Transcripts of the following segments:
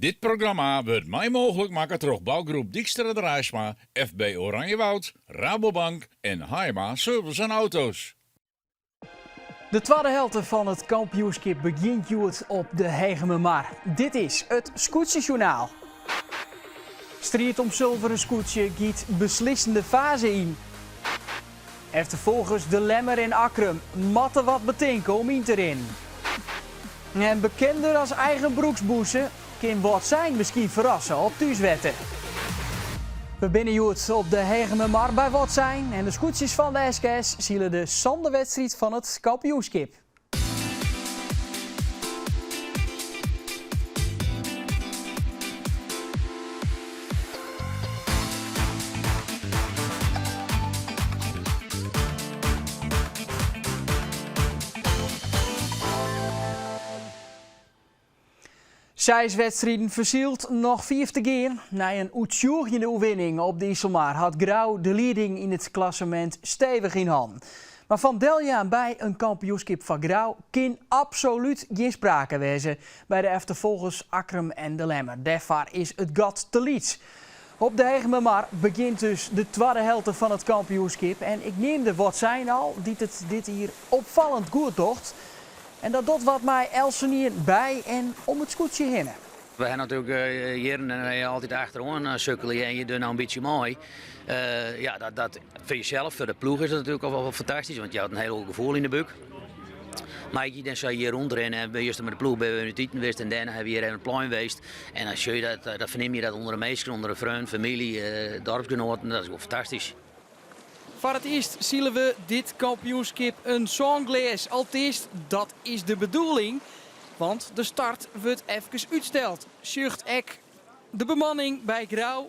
Dit programma wurdt mei mooglik makke troch Bouwgroep Dijkstra Draisma, FB Oranjewoud, Rabobank en Haaima Service en Auto's. De twadde helte fan it kampioenskip begjint hjoed op de Hegemermar. Dit is it Skûtsjesjoernaal. Striid om sulveren skûtsje giet beslissende faze yn. Efterfolgers De Lemmer en Akkrum moatte wat betinke om yn te rinnen. En bekender as eigen broeksbûse kin Wâldsein miskien ferrasse op thúswetter. We binne hjoed op de Hegemermar by Wâldsein en de skûtsjes fan de SKS sile de sande wedstriid fan it kampioenskip. Seis wedstriden fersyld, noch fiif te gean. Nei in oertsjûgjende oerwinning op de Iselmar hat Grou de lieding yn it klassemint stevich yn hannen. Mar fan deljaan by in kampioenskip foar Grou kin absolút gjin sprake wêze by de efterfolgers Akkrum en De Lemmer. Dêrfoar is it gat te lyts. Op de Hegemermar begjint dus de twadde helte fan it kampioenskip en ik neamde Wâldsein al, dy't it dit jier opfallend goed docht. En dat docht wat mei eltsenien by en om it skûtsje hinne. We ha natuerlik jierren en altyd achteroan sukkelje en je dogge no in bytsje mei. Ja, dat, dat foar jesels, foar de ploech is dat natuerlik al wol fantastysk, want je hat in hiel oar gefoel yn de búk. Mar as je dan sa hjir rûnrinne en juster mei de ploech binne we út iten west en dêrnei ha we hjir even op it plein west. En dan sjoch je dat, dan fernim je dat ûnder de minsken, ûnder de freonen, famylje, dorpsgenoaten, dat is gewoan fantastysk. Foar it earst sile we dit kampioenskip in sânglês. Alteast, dat is de bedoeling, want de start wurdt efkes útsteld. Sjocht ek de bemanning by Grou.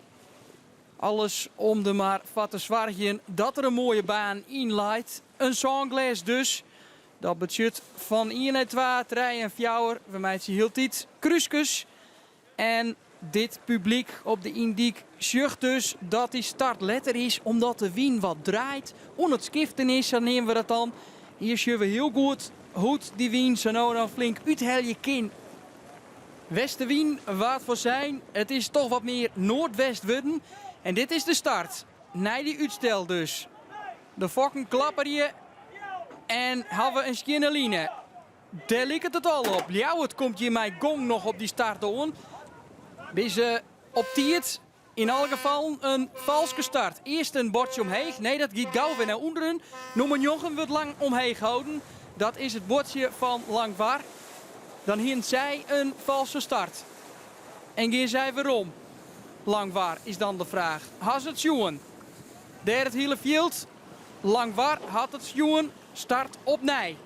Alles om der mar foar te soargjen dat der in moaie baan yn leit. In sânglês dus. Dat betsjut fan ien nei twa, trije en fjouwer. We meitsje hieltyd krúskes. En dit publyk op de Yndyk sjocht dus dat dy start letter is omdat de wyn wat draait, oan it skiften is, sa neame we dat dan. Hjir sjogge we hiel goed hoe't dy wyn sa no dan flink úthelje kin. Westewyn waard foarsein, it is toch wat mear noardwest wurden. En dit is de start, nei dy útstel dus. De fokken klapperje en hawwe in skjinne line. Dêr liket it al op. Ljouwert komt hjir mei gong noch op dy start oan. Binne se op tiid? Yn alle gefallen in falske start. Earst in bordsje omheech. Nee, dat giet gau wer nei ûnderen. Nûmer njoggen wurdt lang omheech holden. Dat is it buordsje fan Langwar. Dan hienen sy in falske start. En gean sy werom? Langwar is dan de fraach. Ha se it sjoen? Dêr it hiele fjild. Langwar hat it sjoen. Start opnij.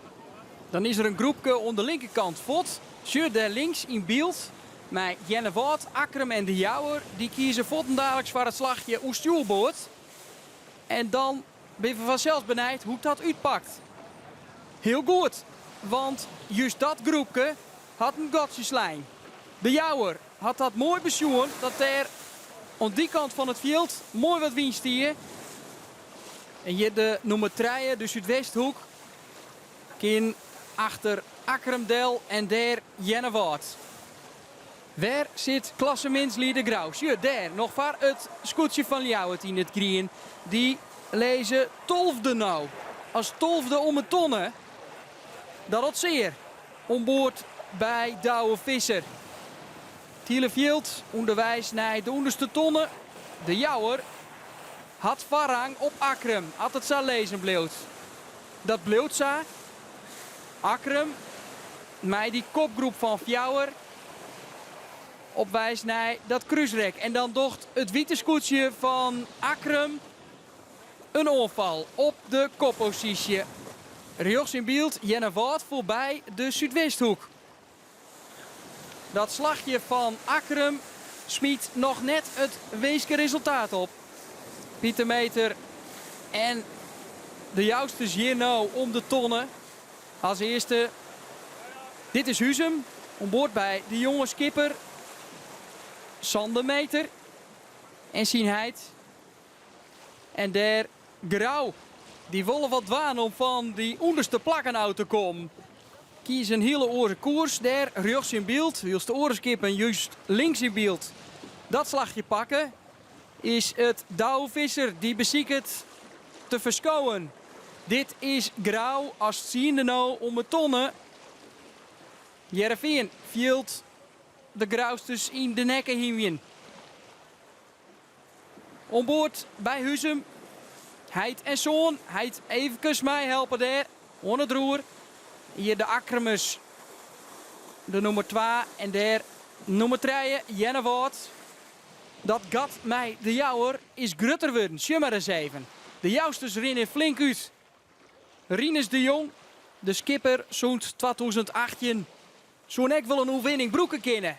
Dan is der in groepke oan de linkerkant fuort. Sjoch dêr links yn byld mei Earnewâld, Akkrum en De Jouwer. Dy kieze fuortendaliks foar it slachje oer stjoerboard. En dan binne we fansels benijd hoe't dat útpakt. Hiel goed, want just dat groepke hat in gatsje slein. De Jouwer hat dat moai besjoen dat dêr oan dy kant fan it fjild moai wat wyn stie. En hjir de nûmer trije, de Súdwesthoek, kin achter Akkrum del en dêr Earnewâld. Wêr sit klassemintslieder Grou? Sjoch, dêr, noch foar it skûtsje fan Ljouwert yn it grien. Dy lizze tolfde no. As tolfde om 'e tonne. Dat docht sear. Oan board by Douwe Visser. It hiele fjild ûnderweis nei de ûnderste tonne. De Jouwer hat foarrang op Akkrum, at it sa lizzen bliuwt. Dat bliuwt sa. Akkrum mei dy kopgroep fan fjouwer op weis nei dat krúsrek. En dan docht it wite skûtsje fan Akkrum in oanfal op de kopposysje. Rjochts yn byld Earnewâld foarby de Súdwesthoek. Dat slachje fan Akkrum smyt noch net it winske resultaat op. Pieter Meeter en de Jousters hjir no om de tonne. As earste, dit is Huzum, oan board by de jonge skipper Sander Meeter en syn heit. En dêr Grou, dy wolle wat dwaan om fan dy ûnderste plakken ôf te kommen. Kieze in hiele oare koers dêr, rjochts yn byld, wylst de oare skippen just links yn byld dat slachje pakke, is it Douwe Visser dy besiket te ferskowen. Dit is Grou as tsiende no om 'e tonne. Hearrenfean fielt de Grousters yn de nekke hymjen. Oan board by Huzum. Heit en soan. Heit eefkes meihelpe dêr oan it roer. Hjir de Akkrumers, de nûmer twa en dêr nûmer trije, Earnewâld. Dat gat mei de Jouwer is grutter wurden. Sjoch mar ris even. De Jousters rinne flink út. Rinus de Jong, de skipper sûnt 2018, soe ek wol in oerwinning brûke kinne.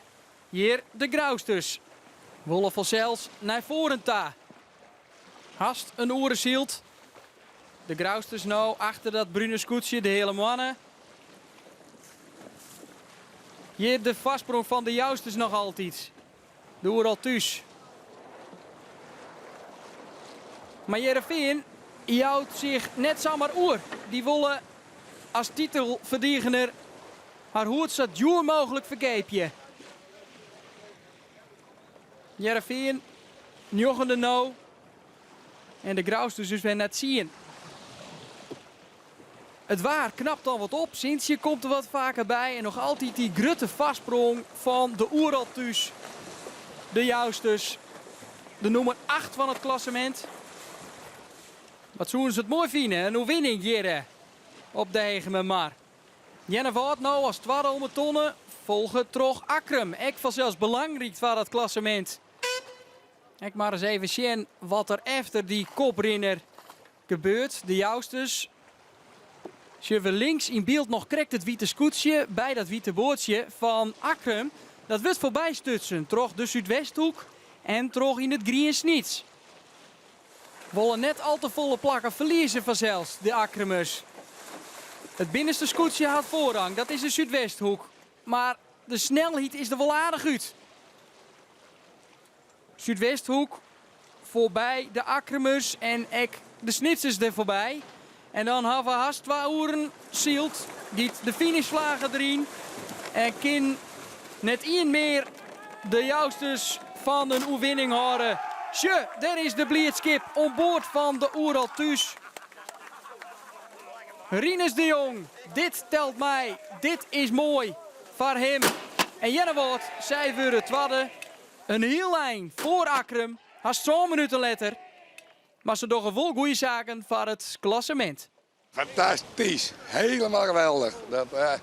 Hjir de Grousters wolle fansels nei foaren ta. Hast in oere syld. De Grousters no achter dat brune skûtsje de Heale Moanne. Hjir de foarsprong fan de Jousters noch altyd. De Oeral thús. Mar Hearrenfean jout sich net samar oer. Dy wolle as titelferdigener har hoed sa djoer mooglik ferkeapje. Hearrenfean njoggende no en de Grousters dus wer nei tsien. It waar knapt dan wat op, sintsje komt der wat faker by en noch altyd dy grutte foarsprong fan de Oeral thús. De Jousters, de nûmer acht fan it klassemint. Wat soene se it moai fine, in oerwinning hjir op de Hegemermar. Earnewâld no as twadde om 'e tonne, folge troch Akkrum. Ek fansels belangryk foar dat klassemint. Ek mar ris even sjen wat der efter dy koprinner gebeurt. De Jousters sjogge we links yn byld noch krekt it wite skûtsje by dat wite boatsje fan Akkrum. Dat wurdt foarby stutsen troch de Súdwesthoek en troch yn it grien Snits. Wolle net al te folle plakken ferlieze fansels, de Akkrumers. It binnenste skûtsje hat foarrang, dat is de Súdwesthoek. Mar de snelheid is der wol aardich út. Súdwesthoek foarby de Akkrumers en ek de Snitsers der foarby. En dan hawwe we hast twa oeren syld. Giet de finishflage deryn en kin net ien mear de Jousters fan in oerwinning hâlde. Sjoch, dêr is de bliidskip oan board fan de Oeral thús. Rinus de Jong, dit telt mei, dit is moai foar him. En Earnewâld, sy wurde twadde. In hiel ein foar Akkrum, hast sân minuten letter. Mar se dogge wol goede saken foar it klassemint. Fantastysk, helemaal geweldich. Dat, uh,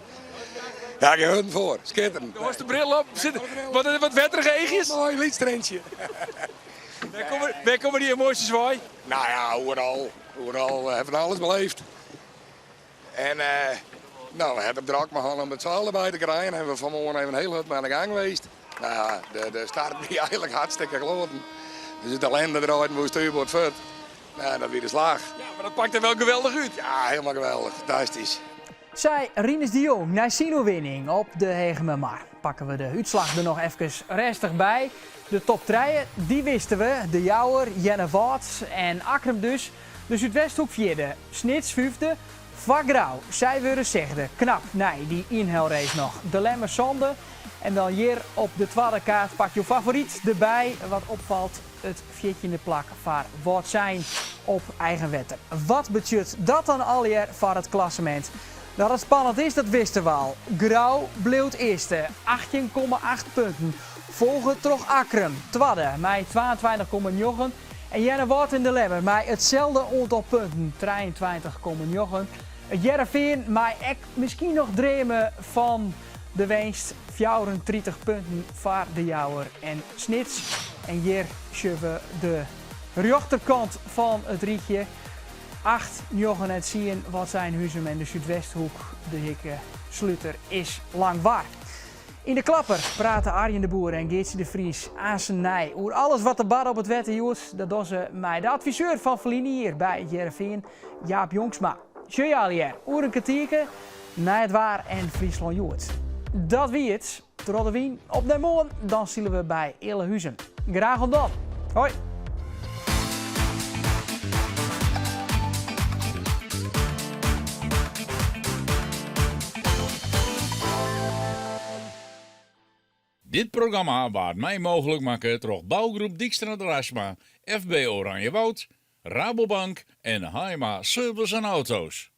ja, ik hun foar. Skitterend. Do hast de bril op, sit, wat, wat wetterige eachjes. Moai lyts trientsje. Wêr komme, wêr komme dy emoasjes wei? Nou ja, oeral. Oeral. We hawwe fan alles beleefd. En uh, nou, we hawwe it drok mei hân om it seil derby te krijen. Hawwe we fan 'e moarn even hiel hurd mei oan de gang west. Nou ja, de start wie eigenlik hartstikke kloaten. Dus de ellende draaiden we stuurboard fuort. Nou, dat wie de slach. Ja, mar dat pakt der wol geweldich út. Ja, hielendal geweldich. Fantastysk. Sei Rinus de Jong nei syn oerwinning op de Hegemermar. Pakke we de útslach der noch efkes rêstich by. De top trije, dy wisten we. De Jouwer, Earnewâld en Akkrum dus. De Súdwesthoek fjirde, Snits fyfde. Foar Grou, sy wurde sechde. Knap nei dy ynhelrace noch. De Lemmer sânde. En dan hjir op de twadde kaart pak jo favoryt derby. Wat opfalt, it fjirtjinde plak foar Wâldsein op eigen wetter. Wat betsjut dat dan allegear foar it klassemint? Dat it spannend is, dat wisten we al. Grou bliuwt earste, 18,8 punten, folge troch Akkrum, twadde mei 22,9 en Earnewâld en De Lemmer mei itselde oantal punten, 23,9. It Hearrenfean mei ek miskien noch dreame fan de winst, 34 punten foar De Jouwer en Snits. En hjir sjogge we de rjochterkant fan it rychje. 8, 9 en 10, Wâldsein, Huzum en de Súdwesthoek. De hikke sluter is Langwar. Yn de klapper prate Arjen de Boer en Geartsje de Vries aansen nei oer alles wat der barde op it wetter hjoed. Dat dogge se mei de adviseur fan ferline jier by Hearrenfean, Jaap Jongsma. Sjoch je allegear oer in kertierke nei it waar en Fryslân Hjoed. Dat wie it. Troch de wyn op nei moarn, dan sile we by Ealahuzen. Graach oant dan. Hoi! Dit programma waard mei mooglik makke troch Bouwgroep Dijkstra Draisma, FB Oranjewoud, Rabobank en Haima Service en Auto's.